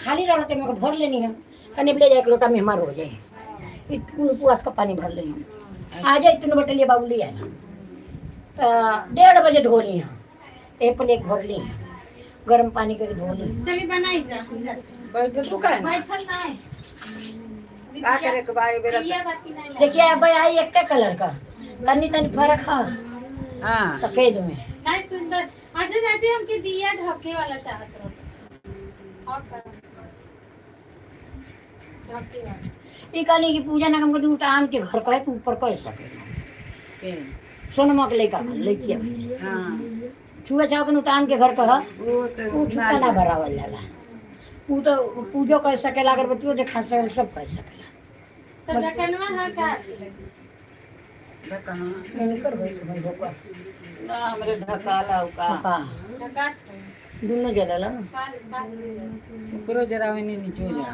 खाली रहल के मेरे भर लेनी है। कने ले जाए एक लोटा मेहमान हो जाए। कुल पुआस का पानी भर लेनी। आ जाए तीनों बटलिया बाबू ले आए। तो 1:30 बजे धो ली हैं, एक प्लेट भर ली हैं, गर्म पानी करके धो ली। चली बनाई जा। बैठ तू का है? बैठल नहीं। का करे के बा ए बेरा? दिया बाती नहीं। देखिए अब आई एक कलर का तनी तनी फर्क है। हां। सफेद में। नहीं, सुंदर। अच्छा चाची, हमके दिया ढके वाला चाहत रहो और का ढके वाला। ये कहने की पूजा ना हमको दूटा आम के घर का है तो ऊपर कह सके। के? सोनमा के लड़का लड़की। हां। छुआ छाव के नूटा आम के घर का है। वो तो ऊ छुआ ना भरावल जाला। ऊ तो पूजो कर सकेला, अगरबत्तियों देखा सकेला, सब कर सकेला। तो ढकनवा है का? ढकना। इनकर होई भाई भोपा। ना, हमरे ढकाला का। हाँ। ढका। दोनों जलाला ना। बात बात। ओकरो जरावे ने नीचो जा।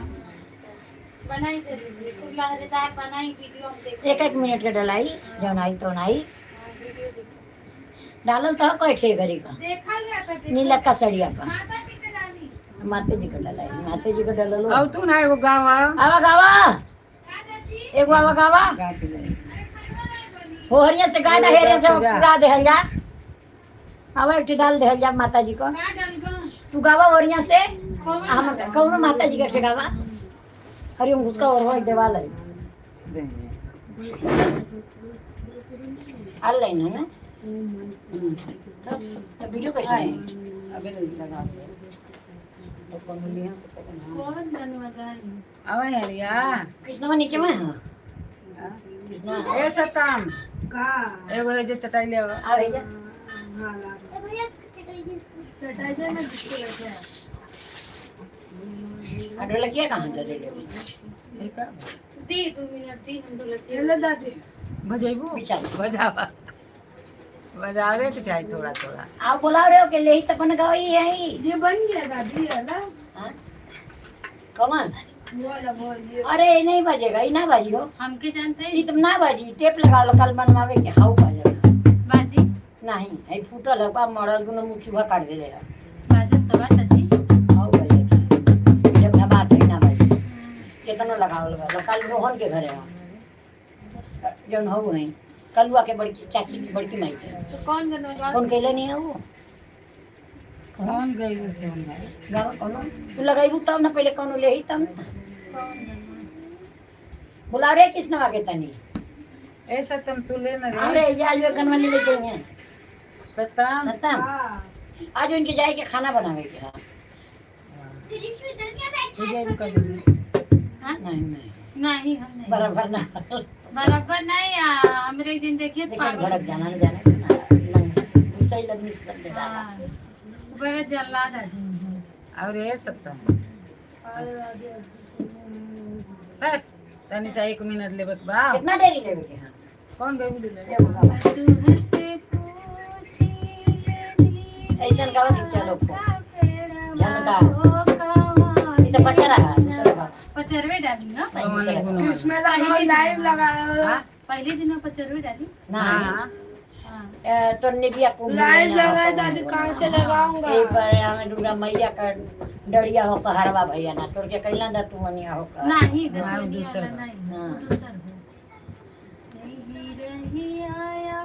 बनाई जरूर, खूब लहरेदार बनाई, वीडियो हम देख। एक एक मिनट के डलाई, जौन आई तौन आई। वीडियो देखो। डालल तो कैठे घड़ी का। देखा लिया था। नीला का सड़िया का। माता जी के डाली। माते जी का डलाई, माते जी का डललो। अब तू ना एगो गाँव आ। आवा गावा। का चाची? एगो आवा गावा। गा के ले। हो हरिया से गाना, हेरे से पूरा देहल जा। आवा, एक ठे डाल देहल जा माता जी को। का डलबा? तू गावा ओरिया से। कौन? हम कौनो माता जी के गावा, हरिओम उसका और हो देवाल है। दे। ऑनलाइन है ना तो वीडियो कैसे आई? अबे नहीं लगा दे तो पंगुलियां से पकड़ना। कौन बनवा गाई? आवे है रिया। कृष्णवा नीचे में है। कृष्णवा। ए सताम का? एगो है जे चटाई ले आवा। आ भैया। हाँ, ला रही। चटाई दे ना, जिसको बैठे हैं। आ ढोलकिया कहाँ से ले ले? ठीक है। दी 2 मिनट दी, हम ढोलक। ये ले दादी। बजेबू? बिचार। बजावा, बजावे के चाही थोड़ा थोड़ा। आप बुलाओ रहे हो के ले ही तपन गाओ ही है ही। ये बन गया दादी, है ना? हाँ? कौन? वो वाला, वो ये। अरे ये नहीं बजेगा, ये ना बाजी हो। हमके जानते ये हैं। तुम ना बाजी, टेप लगा लो, कल बनवावे के हाउ बाजेगा। बाजी। नहीं है, फूटल है बा, मरल दुनो मुँह चूहा काट देले है। बाजी तबा चाची। हाउ बाजे जब ना बात है ना बाजी, केतनो लगावल बा। कल रोहन के घरे है, जौन हऊ है कलुआ के बड़की चाची की बड़की माई के। तो कौन बनवा? कौन कैले नहीं है वो। कौन गई कौन भाई? गावा कोनो तू लगाईबू तब ना, पहले कोनो लेही तब ना। कौन बनवा? बुला रे कृष्णवा के तनी। ए सतम, तू ले ना रे। अरे ये आज वे गनवानी ले जाइए। सतम। सतम। हाँ। आज उनके जाए के खाना बनावे के हाँ। तू जाएबू का बोली? हाँ? नहीं नहीं। नहीं, हम नहीं। बराबर ना। बराबर नहीं। हमरे एक दिन देखिए। देखिए पागल। भड़क जाना ना, जाना ना नहीं सही लगनी सब दे डाला। हाँ, बड़ा जल्लाद आदमी है। और ए सतम, बैठ तनी सा, 1 मिनट लेबे के बा। कितना देरी लेवे के हाँ? कौन गई बोली ले? एगो गावा। तुहसे पूछी लेली। ऐसन गावा कि चलो को। झनका। ये तो बच्चा रहा दूसरा गावा। पचरवे डाली ना। कौन है गुण? इसमें लगाओ, लाइव लगाओ। हां। पहले दिन में पचरवे डाली। ना। हां। हाँ। ए, तो निबिया को लाइव लगाए दादी, कहाँ से लगाऊंगा? ए पर हमें दुर्गा मैया का डरिया हो कहरवा भैया ना तोर के कैला दा तू मनिया हो का। नहीं। हाँ, दसवनी दूसर वाला हो। नहीं। हाँ। वो दूसर हो। रही रही आया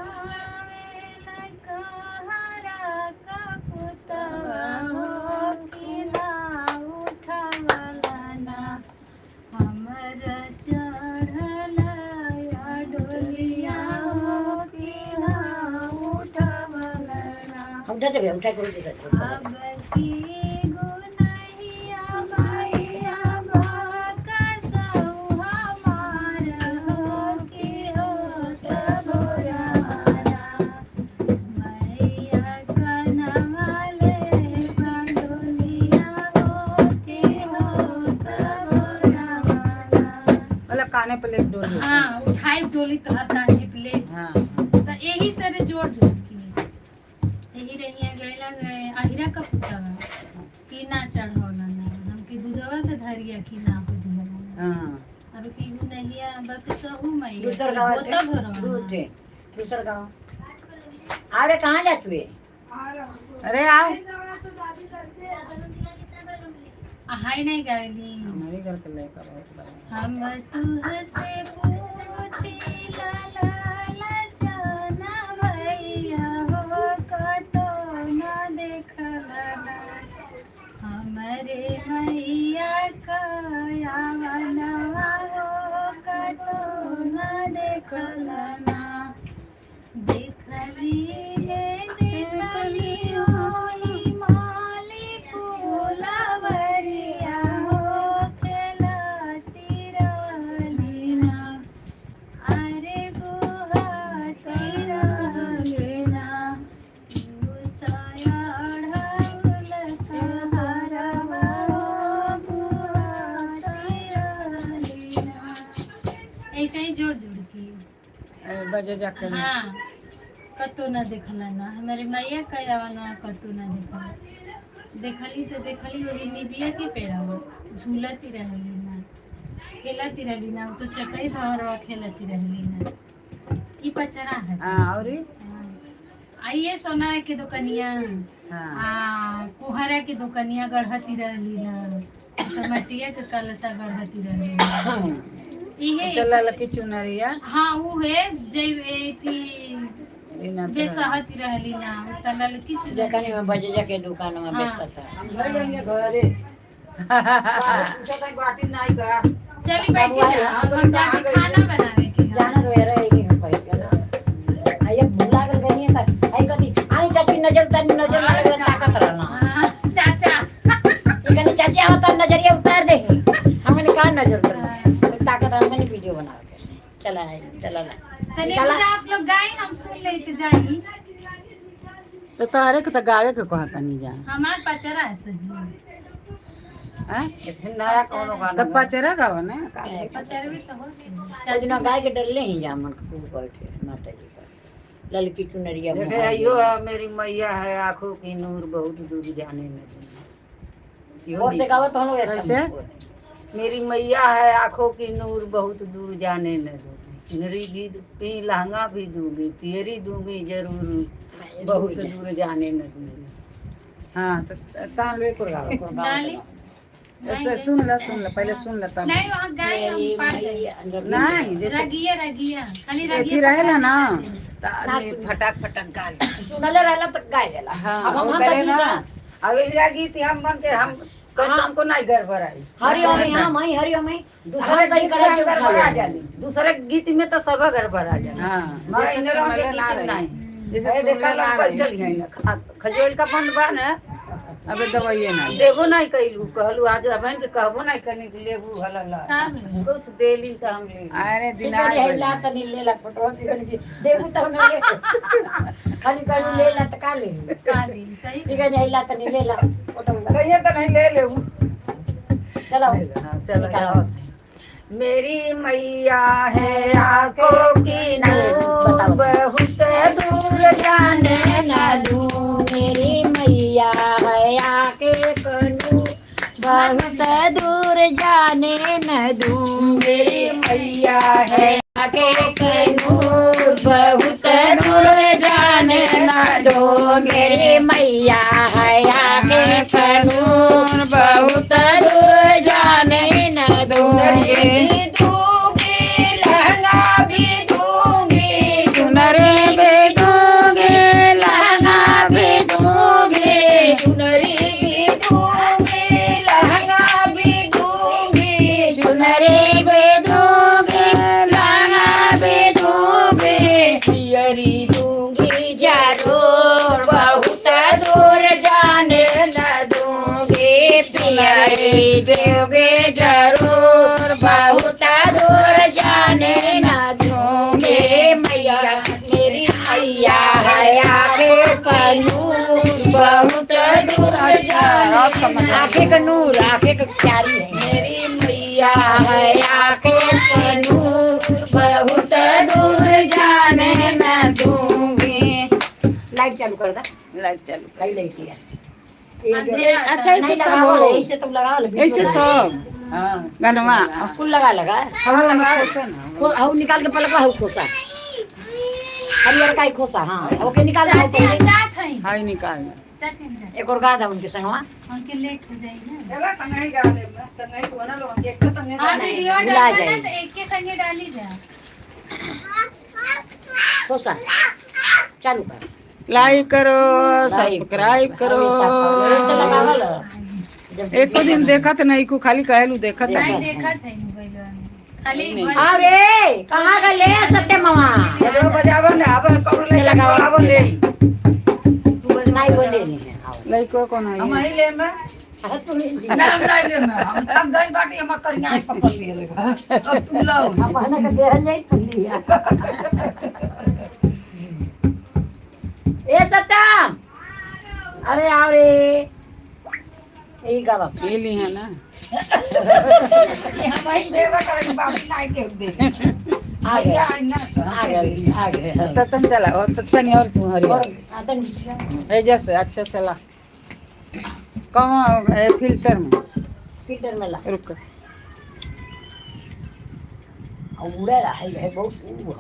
वेला कहरा का पुतवा हो कि ना उठवला ना, हमर चढ़ल या डोलिया हो कि ना उठवला ना। हम उठा देबे, उठा के उठा देबे। अब की गुनहिया मैया बाकसौ हमार हो कि होत भोराना, मैया कनवाले पंडुलिया हो कि होत भोराना। मतलब काने पे ले डोली। हाँ, उठाई डोली तो हर कांधे पे ले। हां। तो यही सारे जोड़ जोड़ के यही रहिया गैला गए अहिरा का पुतवा कि ना चढ़ौला ना हमके दूधवा के धरिया कि ना को दिहला। हां। अब की गुनहिया बकसहु मैया दूसर कि गाँव होता भरवाना। थे दूसर गाँव। अरे कहाँ जा तू? आ रहा हूँ। अरे आओ। लाइव लगा तो दादी करते हैं। आ हाय नहीं गावेली। हमारे घर के लड़का बहुत बढ़िया। हम तुहसे पूछी ला ला ला जाना भैया हो कतो ना देखला ना, हमरे मैया कयावनवा हो कतो ना देखला ना, देखली में देखली ओही माली फूलवरिया हो खेलती रहली ना, अरे गुहाती रहली ना, गुसाया ढोल कहारवा हो गुहाती रहली ना। ऐसे ही जोड़ जोड़ के बजे जाके हाँ कतो ना देखला ना हमारे मैया कयावा ना कतो ना देखला, देखली तो देखली वही निबिया के पेड़ावा झूलती रहली ना, खेलती रहली ना, उ तो चकई भवरवा खेलती रहली ना। ई पचरा है। हाँ और हाँ। आइए सोना के दुकनिया हाँ आ कुहरा के दुकनिया गढ़ती रहली ना, तो मटिया के कलसा गढ़ती रहली ना। इहे तो ललकी चुनरिया हाँ उ है जब एथी ई ना तो- बेसहती रहली ना उ त ललकी चुनरी। जखनी में बजे जाके दुकान में हाँ। बेचता था। घरे चली बैठी ना, अब हम जाके खाना बनावे के है। जाना रोए रहेगी हम पहले ना आइए भूला गल गनी है आई कभी आई चाची नजर उतार नजर लगे ताकत रहना। हाँ, चाचा ये कहनी चाची आवता नजरिया उतार दे, हमने कहा नजर उतार ताकत रहना, मैंने वीडियो बना के चला है चला ना तने निकाला। मुझे आप लोग गाई हम सुन लेते जाई। तो तारे के तो गावे के कहता नहीं जा। हमार पचरा है सजी। हाँ? तो पचरा गाओ ना। पचरवी तो हो सजना गाय के डरले ही जा मन खूब बैठे माता जी पर ललकी चुनरिया जैसे यो है मेरी मैया है आंखों की नूर बहुत दूर जाने न दूंगी। यो और से गावत हम लोग कैसे? मेरी मैया है आंखों की नूर बहुत दूर जाने न दूंगी, चुनरी भी दूंगी लहंगा भी दूंगी पियरी दूंगी जरूर बहुत दूर जाने न दूंगी। हाँ तो तान लो एक और गाओ। डाली ऐसे सुन ला, सुन ला पहले, सुन ला तब। नहीं वहाँ गाय हम पास नहीं जैसे रगिया रगिया खाली अथी रगिया रहेला ना तो आदमी फटाक फटाक गा ले। सुनले रहला तो गाय देला। हाँ, अब हम वो हम करे ना। अब इला गीत हम मन के हम कौन को नहीं गड़बड़ाई। हरि ओम हम हई हरि ओम हई दूसरे दूसरे गीत कहीं में करे गड़बड़ा जाली, दूसरे गीत में तो सब गड़बड़ा जाली। हाँ मगर जैसे इनरा के सुनले ना गीत रही, नहीं। जैसे ए, सुनले देखा ना लोग रही। बैठल है ना, खजोल का बंद बा ना। अबे दवाइए ना देबो नहीं कैलू, कहलू आज अबन के कहबो नहीं करने के लेबू हलला का भेल? कुछ देली त हम ले। अरे दिनार दिनार ला तनी ले ला फोटो देबू तब ना ले, खाली कहलू ले ला त का ले। काली सही। ठीक है ला तनी ले ला फोटो। कहिए त नहीं ले लेबू। चलो हाँ, चलो जाओ। मेरी मैया है आंखों की नूर बहुत दूर जाने न दूं, मेरी मैया है आके कनू बहुत दूर जाने न दूं, मेरी मैया है आके कनू बहुत दूर जाने न दूं, मेरी मैया है आके कनू बहुत दूर जाने न दूंगे, चुनरी दूंगी लहंगा भी दूंगी, चुनरी भी दूंगी लहंगा भी दूंगी, चुनरी भी दूंगी लहंगा भी दूंगी, चुनरी भी दूंगी लहंगा भी दूंगी, पियरी दूंगी जरूर बहुत दूर जाने न दूंगी, चुनरी दोगे जरूर बहुत दूर जाने न दूंगी। मैया मेरी मैया है आके कनूर बहुत दूर जाने, आखे का नूर आखे का प्यारी है मेरी मैया है आके कनूर बहुत दूर जाने न दूंगी। लाइट चालू कर दे। लाइट चालू। कई लाइट है। अंधेरा अच्छा ऐसे नहीं सब लगाओ हो, ऐसे तुम लगाओ ऐसे सब हाँ गनवा कुल लगा लगा हम खोसा ना। हाउ निकाल के पलक हाउ खोसा हरियर का ही खोसा। हाँ ओके निकाल दो। चाची हम जात हई। हाय निकाल। चाची एक और गा दा उनके संगवा। उनके लेके जाई ना। चला संगे ही गा ले संगे ही कोना लोग एक संगे हाँ वीडियो बुला डालना जाई। ना तो एक के संगे डाली जा। सोसा चालू कर। लाइक करो, सब्सक्राइब करो। ऐसे लगावल जब एको दिन देखत नहीं को खाली कहेलू देखत नहीं नहीं। देखा था मोबाइल में खाली अरे कहाँ गए सत्य मामा? जबरो बजावो ना अब कौनो ले लगाओ। लगावो ले। नहीं वो लेनी है, आओ। लइको कौन है? हम ही ले में अरे तू ही ना, हम नहीं ले में, हम थक गई बाटी, हम करिया है पकड़ लिए ले अब तू लाओ। हम कहना के देहल जाई तुम लिया। ए सत्यम, अरे आओ रे, यही गावा। ये ली है ना। हम ही लेवा करेंगे बाबू नहीं के दे। आ गए आ गए आ गए। सतन चला और सतन और तू हरी और आतन ए जैसे अच्छा चला कम फिल्टर में। फिल्टर में ला। रुक। उड़े है बहुत।